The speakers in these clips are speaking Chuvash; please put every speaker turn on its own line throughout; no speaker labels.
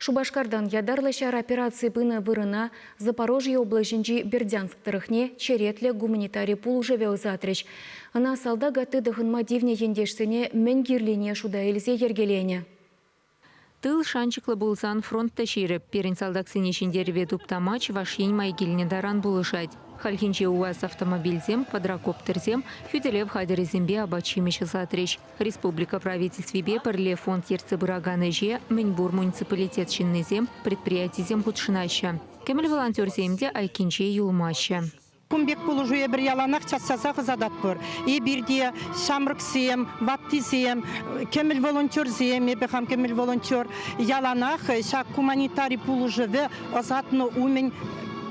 Шупашкартан ятарлӑ ҫар операцийӗ пынӑ вырӑна Запорожье облаҫӗнчи Бердянск тӑрӑхне черетлӗ гуманитари пулӑшӑвӗ ӑсатрӗҫ. Ӑна салтак атти тӑхӑнма тивнӗ ентешсене мӗн кирлине шута илсе йӗркеленӗ.
Тыл шанчӑклӑ пулсан фронт та ҫирӗп. Пирӗн салтаксене ҫӗнтерӗве туптама Чӑваш Ен май килнӗ таран пулӑшать. Хальхинче УАЗ автомобильсем, квадрокоптерсем, хӳтӗлев хатӗрӗсемпе апат-ҫимӗҫ ӑсатрӗҫ. Республика правительствипе пӗрле фонд ертсе пыракан ӗҫе мӗнпур муниципалитет ҫыннисем, предприятисем хутшӑнаҫҫӗ. Кӗмӗл волонтерсем те айккинче юлмаҫҫӗ.
Кун пек пулӑшу эпир яланах час-часах ӑсататпӑр. Эпир те ҫамрӑксем, ваттисем, кӗмӗл волонтерсем, эпӗ хам кӗмӗл волонтер, яланах ҫак гуманитари пулӑшӑвӗ ӑсатнӑ умӗн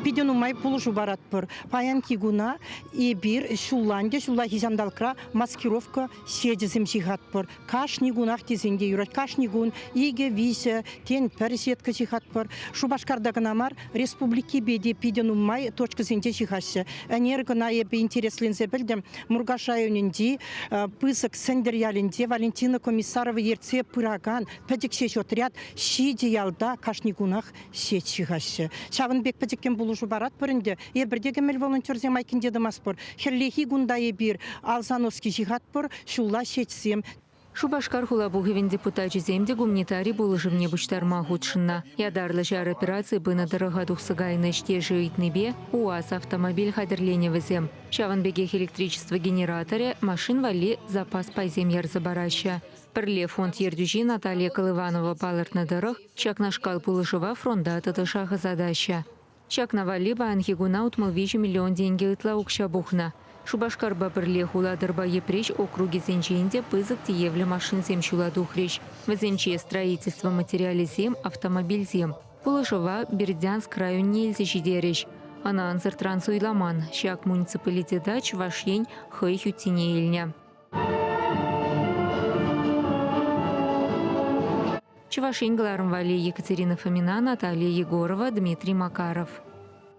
питӗ нумай пулӑшу паратпӑр. Паянхи куна эпир ҫуллан те ҫуллахи ҫанталӑкра маскировка сечӗсем ҫыхатпӑр. Кашни кунах тесен те юрать. Кашни кун икӗ, виҫӗ, тен, пӗр сетка ҫыхатпӑр. Шупашкарта кӑна мар, республикипе те питӗ нумай точкӑсенче ҫыхаҫҫӗ. Ӗнер кӑна эпӗ интересленсе пӗлтӗм, Муркаш районӗнчи Пысӑк Сӗнтӗр ялӗнче Валентина Комиссарова ертсе пыракан пӗчӗк ҫеҫ отряд ҫичӗ ялта кашни кунах сеть ҫыхаҫҫӗ. Ҫавӑн пек пӗчӗккӗн пулӑшу паратпӑр ӗнтӗ. Эпир те кӗмӗл волонтерсем айккинче тӑмастпӑр. Хӗллехи кунта эпир алса-носки ҫыхатпӑр, ҫулла сетьсем.
Шупашкар хула пухӑвӗн депутачӗсем те гуманитари пулӑшӑвне пуҫтарма хутшӑннӑ. Ятарлӑ ҫар операцийӗ пынӑ тӑрӑха тухса кайнӑ ӗҫтешӗ ыйтнипе УАЗ автомобиль хатӗрленӗ вӗсем. Ҫавӑн пекех электричество генераторӗ, машин валли запас пайсем ярса параҫҫӗ. Пӗрле фонд ертӳҫи Наталья Колыванова палӑртнӑ тӑрӑх, ҫакнашкал пулӑшӑва фронта тӑтӑшах ӑсатаҫҫӗ. Ҫакна валли паянхи куна 63 миллион тенкӗ ытла укҫа пухнӑ. Шупашкарпа пӗрле Улатӑрпа Йӗпреҫ округӗсенчен те пысӑк тиевлӗ машинсем ҫула тухрӗҫ. Вӗсенче строительство материалӗсем, автомобильсем. Пулӑшӑва Бердянск районне илсе ҫитерӗҫ. Ӑна ӑнсӑртран суйламан. Ҫак муниципалитета Чӑваш Ен хӑй хӳттине илнӗ. Чӑваш Ен кӑларӑм валли Екатерина Фомина, Наталья Егорова, Дмитрий Макаров.